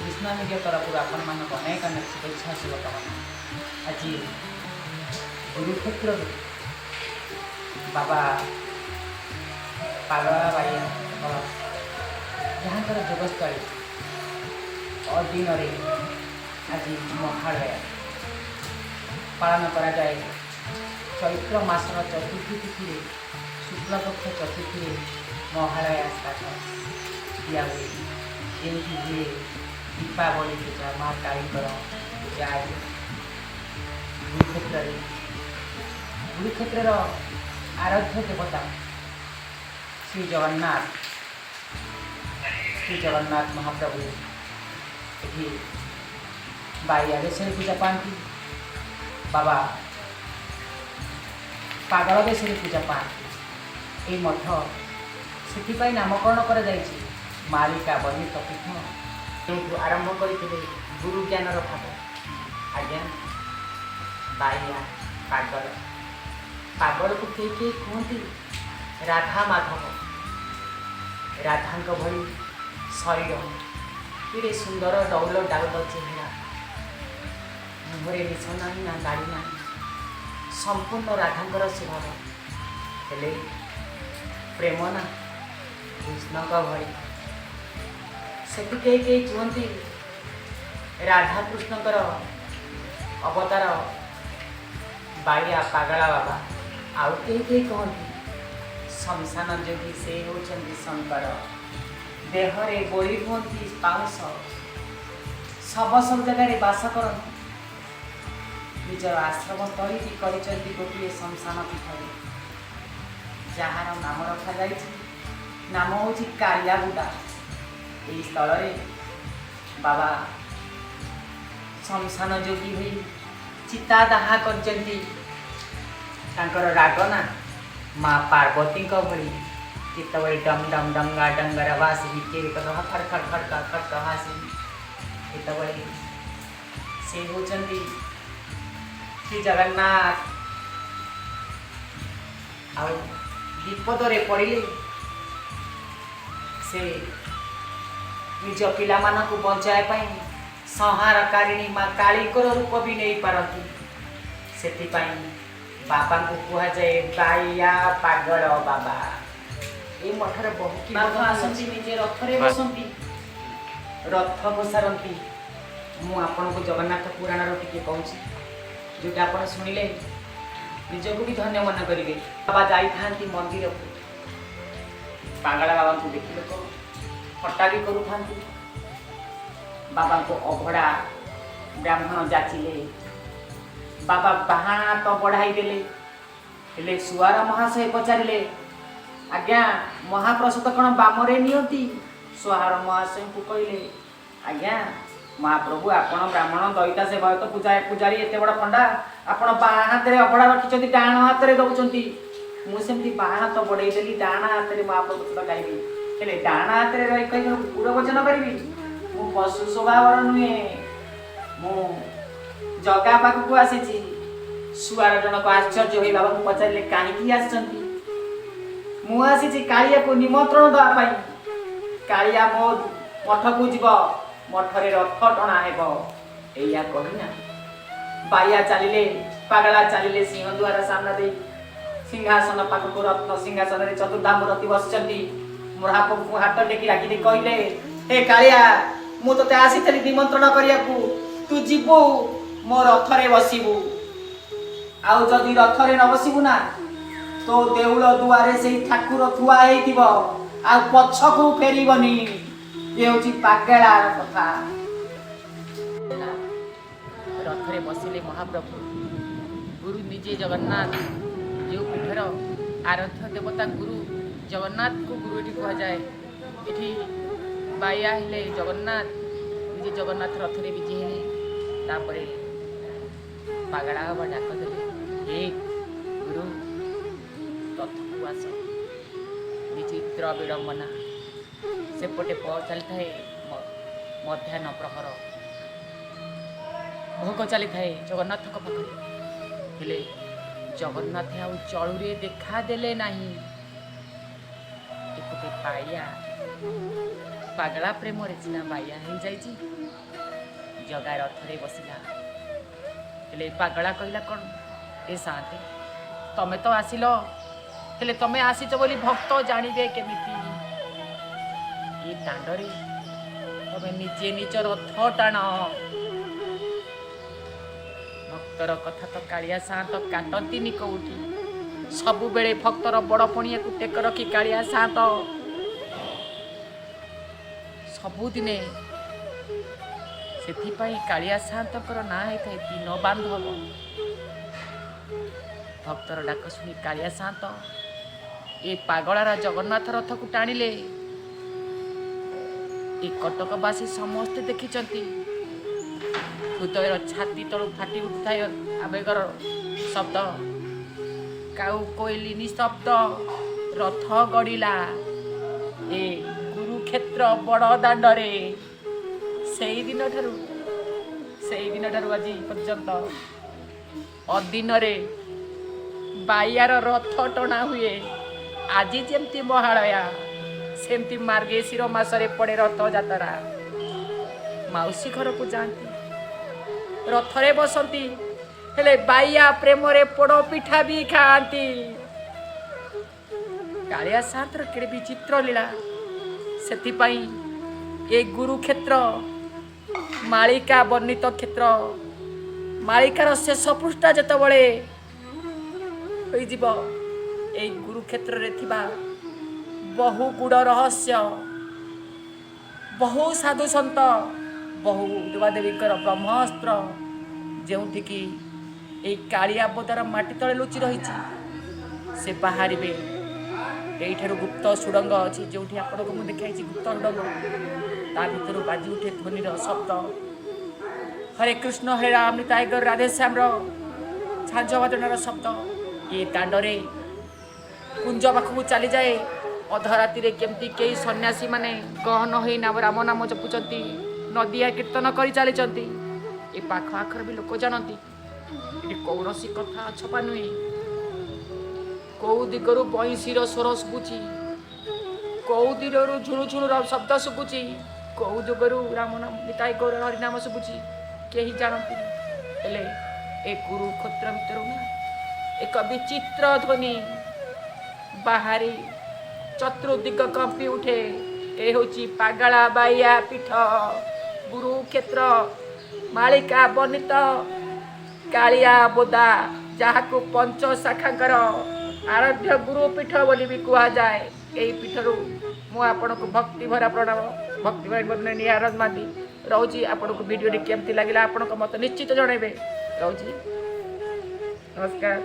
Krishna media ତରଫରୁ ଆପଣମାନଙ୍କୁ ଅନେକ ଅନେକ ଶୁଭେଚ୍ଛା, ଶୁଭକାମନା। ଆଜି ଗୁରୁକ୍ଷେତ୍ରରୁ ବାବା ପାଗଳା ବାଇଆ ବାବା, ଯାହାଙ୍କର ଯୋଗସ୍ଥଳୀ ଅଦିନରେ ଆଜି ମହାଳୟା ପାଳନ କରାଯାଏ। ଚୈତ୍ର ମାସର ଚତୁର୍ଥୀ ତିଥିରେ, ଶୁକ୍ଳପକ୍ଷ ଚତୁର୍ଥୀରେ ମହାଳୟା ଶ୍ରାଦ୍ଧ ଦିଆ ହୁଏ, ଯେଉଁଠି ହୁଏ ଦୀପାବଳି ପୂଜା, ମା କାଳୀଙ୍କର ପୂଜା। ଆଜି ଗୁରୁକ୍ଷେତ୍ରରେ ଗୁରୁକ୍ଷେତ୍ରର ଆରାଧ୍ୟ ଦେବତା ଶ୍ରୀ ଜଗନ୍ନାଥ, ଶ୍ରୀ ଜଗନ୍ନାଥ ମହାପ୍ରଭୁ ଏଠି ବାଇଆ ବେଶରେ ପୂଜା ପାଆନ୍ତି, ବାବା ପାଗଳ ବେଶରେ ପୂଜା ପାଆନ୍ତି। ଏହି ମଠ ସେଥିପାଇଁ ନାମକରଣ କରାଯାଇଛି ମାଳିକା ବର୍ଣ୍ଣିତ ପୀଠ, ଯେଉଁଠୁ ଆରମ୍ଭ କରିଥିଲେ ଗୁରୁ ଜ୍ଞାନର ଭାବ। ଆଜ୍ଞା, ବାଇଆ ପାଗଳ, ପାଗଳକୁ କେହି କେହି କୁହନ୍ତି ରାଧା ମାଧବ। ରାଧାଙ୍କ ଭଳି ଶରୀର, କେଡ଼େ ସୁନ୍ଦର ଡଉଲ ଡାଉଲ ଚେହେରା, ମୁହଁରେ ନିଶ ନାହିଁ ନା ଦାଢ଼ି ନାହିଁ, ସମ୍ପୂର୍ଣ୍ଣ ରାଧାଙ୍କର ସ୍ୱଭାବ। ହେଲେ ପ୍ରେମ ନା କୃଷ୍ଣଙ୍କ ଭଳି। ସେଠି କେହି କେହି କୁହନ୍ତି ରାଧାକୃଷ୍ଣଙ୍କର ଅବତାର ବାଇଆ ପାଗଳା ବାବା। ଆଉ କେହି କେହି କହନ୍ତି ଶମଶାନ ଯୋଗୀ ସେ ହେଉଛନ୍ତି ଶଙ୍କର, ଦେହରେ ବୋଳି ହୁଅନ୍ତି ପାଉଁଶ, ଶବ ସବୁ ଜାଗାରେ ବାସ କରନ୍ତି, ନିଜର ଆଶ୍ରମ ସ୍ଥଳୀ ବି କରିଛନ୍ତି ଗୋଟିଏ ଶମଶାନ ପୀଠରେ, ଯାହାର ନାମ ରଖାଯାଇଛି, ନାମ ହେଉଛି କାଳିଆବୁଦା। ଏହି ସ୍ଥଳରେ ବାବା ଶମଶାନ ଯୋଗୀ ହୋଇ ଚିତା ଦାହା କରିଛନ୍ତି। ତାଙ୍କର ରାଗ ନା ମା ପାର୍ବତୀଙ୍କ ଭଳି, କେତେବେଳେ ଡମ୍ ଡମ୍ ଡଙ୍ଗା ଡଙ୍ଗର ବାସି, କେତେବେଳେ ଖଡ଼ ଖଡ଼ ଖଡ଼କା ଖଡ଼କା ହାସି, କେତେବେଳେ ସେ ହେଉଛନ୍ତି ଶ୍ରୀ ଜଗନ୍ନାଥ। ଆଉ ବିପଦରେ ପଡ଼ିଲେ ସେ ନିଜ ପିଲାମାନଙ୍କୁ ବଞ୍ଚାଇବା ପାଇଁ ସଂହାରକାରିଣୀ ମା କାଳୀଙ୍କର ରୂପ ବି ନେଇପାରନ୍ତି। ସେଥିପାଇଁ ବାବାଙ୍କୁ କୁହାଯାଏ ବାଇଆ ପାଗଳ ବାବା। ଏଇ ମଠରେ ବହୁ ବାବା ଆସନ୍ତି, ନିଜେ ରଥରେ ବସନ୍ତି, ରଥ ଘୋଷାରନ୍ତି। ମୁଁ ଆପଣଙ୍କୁ ଜଗନ୍ନାଥ ପୁରାଣରୁ ଟିକେ କହୁଛି, ଯେଉଁଟା ଆପଣ ଶୁଣିଲେ ନିଜକୁ ବି ଧନ୍ୟ ମନେ କରିବେ। ବାବା ଯାଇଥାନ୍ତି ମନ୍ଦିରକୁ, ପାଗଳା ବାବାଙ୍କୁ ଦେଖି ଲୋକ ଥଟ୍ଟା ବି କରୁଥାନ୍ତି। ବାବାଙ୍କୁ ଅଭଡ଼ା ବ୍ରାହ୍ମଣ ଯାଚିଲେ, ବାବା ବାହାଣ ହାତ ବଢ଼ାଇ ଦେଲେ। ହେଲେ ସୁଆର ମହାଶୟ ପଚାରିଲେ, "ଆଜ୍ଞା, ମହାପ୍ରସାଦ କ'ଣ ବାମରେ ନିଅନ୍ତି?" ସୁଆର ମହାଶୟଙ୍କୁ କହିଲେ, "ଆଜ୍ଞା ମହାପ୍ରଭୁ, ଆପଣ ବ୍ରାହ୍ମଣ ଦଇତା ସେବାୟତ ପୂଜା ପୂଜାରୀ, ଏତେ ବଡ଼ ପଣ୍ଡା, ଆପଣ ବାଁ ହାତରେ ଅଭଡ଼ା ରଖିଛନ୍ତି, ଡାହାଣ ହାତରେ ଦଉଛନ୍ତି। ମୁଁ ସେମିତି ବାଁ ହାତ ବଢ଼େଇ ଦେଲି, ଡାହାଣ ହାତରେ ମହାପ୍ରସାଦ ଖାଇବି। ହେଲେ ଡାହାଣ ହାତରେ ରହି କହି ପୁରବଚନ କରିବି? ମୁଁ ପଶୁ ସ୍ୱଭାବର ନୁହେଁ, ମୁଁ ଜଗା ପାଖକୁ ଆସିଛି।" ସୁଆର ଜଣକ ଆଶ୍ଚର୍ଯ୍ୟ ହୋଇ ବାବାଙ୍କୁ ପଚାରିଲେ, "କାହିଁକି ଆସିଛନ୍ତି?" "ମୁଁ ଆସିଛି କାଳିଆକୁ ନିମନ୍ତ୍ରଣ ଦେବା ପାଇଁ। କାଳିଆ ମୋ ମଠକୁ ଯିବ, ମଠରେ ରଥ ଟଣା ହେବ।" ଏଇଆ କହିନା ବାଇଆ ଚାଲିଲେ, ପାଗଳା ଚାଲିଲେ ସିଂହଦ୍ୱାର ସାମ୍ନା ଦେଇ ସିଂହାସନ ପାଖକୁ। ରତ୍ନ ସିଂହାସନରେ ଚତୁର୍ଦ୍ଧାମୂରତି ବସିଛନ୍ତି। ମହାପ୍ରଭୁଙ୍କୁ ହାତ ଟେକି ଡାକି ଦେଇ କହିଲେ, "ହେ କାଳିଆ, ମୁଁ ତୋତେ ଆସିଥିଲି ନିମନ୍ତ୍ରଣ କରିବାକୁ। ତୁ ଯିବୁ, ମୋ ରଥରେ ବସିବୁ। ଆଉ ଯଦି ରଥରେ ନ ବସିବୁ ନା, ତୋ ଦେଉଳ ଦୁଆରେ ସେଇ ଠାକୁର ଥୁଆ ହେଇଥିବ, ଆଉ ପଛକୁ ଫେରିବନି।" ଇଏ ହଉଛି ପାଗଳାର କଥା। ରଥରେ ବସିଲେ ମହାପ୍ରଭୁ ଗୁରୁ ନିଜେ ଜଗନ୍ନାଥ, ଯେଉଁ ପୀଠର ଆରାଧ୍ୟ ଦେବତା ଗୁରୁ ଜଗନ୍ନାଥଙ୍କୁ ଗୁରୁ ଏଠି କୁହାଯାଏ। ଏଠି ବାଇଆ ହେଲେ ଜଗନ୍ନାଥ, ନିଜେ ଜଗନ୍ନାଥ ରଥରେ ବିଜେ ହେଲେ। ତାପରେ ପାଗଳା ବାବା ଡାକ ଦେଲେ, "ହେ ଗୁରୁ, ରଥକୁ ଆସ।" ବିଚିତ୍ର ବିଡ଼ମ୍ବନା। ସେପଟେ ଚାଲିଥାଏ ମଧ୍ୟାହ୍ନ ପ୍ରହର, ଭୋଗ ଚାଲିଥାଏ ଜଗନ୍ନାଥଙ୍କ ପାଖରେ। ହେଲେ ଜଗନ୍ନାଥ ଆଉ ଚଳୁରେ ଦେଖା ଦେଲେ ନାହିଁ। ଏପଟେ ବାଇଆ ପାଗଳା ପ୍ରେମରେ ସିନା ବାଇଆ ହେଇଯାଇଛି। ଜଗା ରଥରେ ବସିଲା, ହେଲେ ପାଗଳା କହିଲା କ'ଣ, "ଏ ସାନ୍ତେ, ତମେ ତ ଆସିଲ, ହେଲେ ତମେ ଆସିଛ ବୋଲି ଭକ୍ତ ଜାଣିବେ କେମିତି? ଏ ଦାଣ୍ଡରେ ତମେ ନିଜେ ନିଜ ରଥ ଟାଣ।" ଭକ୍ତର କଥା ତ କାଳିଆ ସାଆନ୍ତ କାଟନ୍ତିନି କୋଉଠି। ସବୁବେଳେ ଭକ୍ତର ବଡ଼ ପଣିଆକୁ ଟେକ ରଖି କାଳିଆ ସାଆନ୍ତ ସବୁଦିନେ। ସେଥିପାଇଁ କାଳିଆ ସାଆନ୍ତଙ୍କର ନାଁ ହେଇଥାଏ ଦୀନ ବାନ୍ଧବ। ଭକ୍ତର ଡାକ ଶୁଣି କାଳିଆ ସାଆନ୍ତ ଏ ପାଗଳାର ଜଗନ୍ନାଥ ରଥକୁ ଟାଣିଲେ। ଏ କଟକବାସୀ ସମସ୍ତେ ଦେଖିଛନ୍ତି। ହୃଦୟର ଛାତି ତଳୁ ଫାଟି ଉଠୁଥାଏ ଆବେଗର ଶବ୍ଦ। କାଉ କୋଇଲି ନିଶବ୍ଦ, ରଥ ଗଡ଼ିଲା ଏ କୁରୁକ୍ଷେତ୍ର ବଡ଼ ଦାଣ୍ଡରେ। ସେଇ ଦିନଠାରୁ ଆଜି ପର୍ଯ୍ୟନ୍ତ ଅଦିନରେ ବାଇଆର ରଥ ଟଣା ହୁଏ। ଆଜି ଯେମିତି ମହାଳୟା, ସେମିତି ମାର୍ଗଶିର ମାସରେ ପଡ଼େ ରଥଯାତ୍ରା। ମାଉସୀ ଘରକୁ ଯାଆନ୍ତି, ରଥରେ ବସନ୍ତି, ହେଲେ ବାଇଆ ପ୍ରେମରେ ପୋଡ଼ ପିଠା ବି ଖାଆନ୍ତି। କାଳିଆ ସାଆନ୍ତର କେଡ଼େ ବିଚିତ୍ର ଲୀଳା! ସେଥିପାଇଁ ଏ ଗୁରୁକ୍ଷେତ୍ର ମାଳିକା ବର୍ଣ୍ଣିତ କ୍ଷେତ୍ର। ମାଳିକାର ଶେଷ ପୃଷ୍ଠା ଯେତେବେଳେ ହୋଇଯିବ, ଏଇ ଗୁରୁକ୍ଷେତ୍ରରେ ଥିବା ବହୁ ଗୁଡ଼ ରହସ୍ୟ, ବହୁ ସାଧୁ ସନ୍ଥ, ବହୁ ଦେବାଦେବୀଙ୍କର ବ୍ରହ୍ମାସ୍ତ୍ର ଯେଉଁଠିକି ଏଇ କାଳିଆ ବୋଦାର ମାଟି ତଳେ ଲୁଚି ରହିଛି, ସେ ବାହାରିବେ। ଏଇଠାରୁ ଗୁପ୍ତ ସୁଡ଼ଙ୍ଗ ଅଛି, ଯେଉଁଠି ଆପଣଙ୍କୁ ମୁଁ ଦେଖାଇଛି ଗୁପ୍ତ ସୁଡ଼ଙ୍ଗ। ତା ଭିତରୁ ବାଜି ଉଠେ ଧ୍ୱନିର ଶବ୍ଦ। ହରେ କୃଷ୍ଣ ହରେ ରାମ ନିତାଇ ଗୌର ରାଧେଶ୍ୟାମର ଝାଞ୍ଜ ବାଦନର ଶବ୍ଦ ଏ ଦାଣ୍ଡରେ କୁଞ୍ଜ ପାଖକୁ ଚାଲିଯାଏ। ଅଧରାତିରେ କେମିତି କେହି ସନ୍ନ୍ୟାସୀ ମାନେ ଗହନ ହୋଇ ନାମ ରାମ ନାମ ଜପୁଛନ୍ତି, ନଦିଆ କୀର୍ତ୍ତନ କରି ଚାଲିଛନ୍ତି। ଏ ପାଖ ଆଖର ବି ଲୋକ ଜାଣନ୍ତି, ଏଠି କୌଣସି କଥା ଅଛପା ନୁହେଁ। କୋଉ ଦିଗରୁ ବଇଁଶୀର ସ୍ୱର ଶୁଭୁଛି, କୋଉ ଦିଗରୁ ଝୁଣୁ ଝୁଣୁର ଶବ୍ଦ ଶୁଭୁଛି, କୋଉ ଦିଗରୁ ରାମ ନାମ ନିତାଇ ଗୌର ହରିନାମ ଶୁଭୁଛି, କେହି ଜାଣନ୍ତିନି। ହେଲେ ଏ କୁରୁକ୍ଷେତ୍ର ଭିତରୁ ନା ଏକ ବିଚିତ୍ର ଧ୍ୱନି ବାହାରି ଚତୁର୍ଦିଗ କମ୍ପି ଉଠେ। ଏ ହେଉଛି ପାଗଳା ବାଇଆ ପୀଠ, ଗୁରୁକ୍ଷେତ୍ର, ମାଳିକା ବର୍ଣ୍ଣିତ କାଳିଆ ବୋଦା, ଯାହାକୁ ପଞ୍ଚଶାଖାଙ୍କର ଆରାଧ୍ୟ ଗୁରୁ ପୀଠ ବୋଲି ବି କୁହାଯାଏ। ଏହି ପୀଠରୁ ମୁଁ ଆପଣଙ୍କୁ ଭକ୍ତି ଭରା ପ୍ରଣାମ, ଭକ୍ତି ଭରା ନିହାର ମାନ୍ତି ରହୁଛି। ଆପଣଙ୍କୁ ଭିଡ଼ିଓଟି କେମିତି ଲାଗିଲା, ଆପଣଙ୍କ ମତ ନିଶ୍ଚିତ ଜଣାଇବେ। ରହୁଛି, ନମସ୍କାର।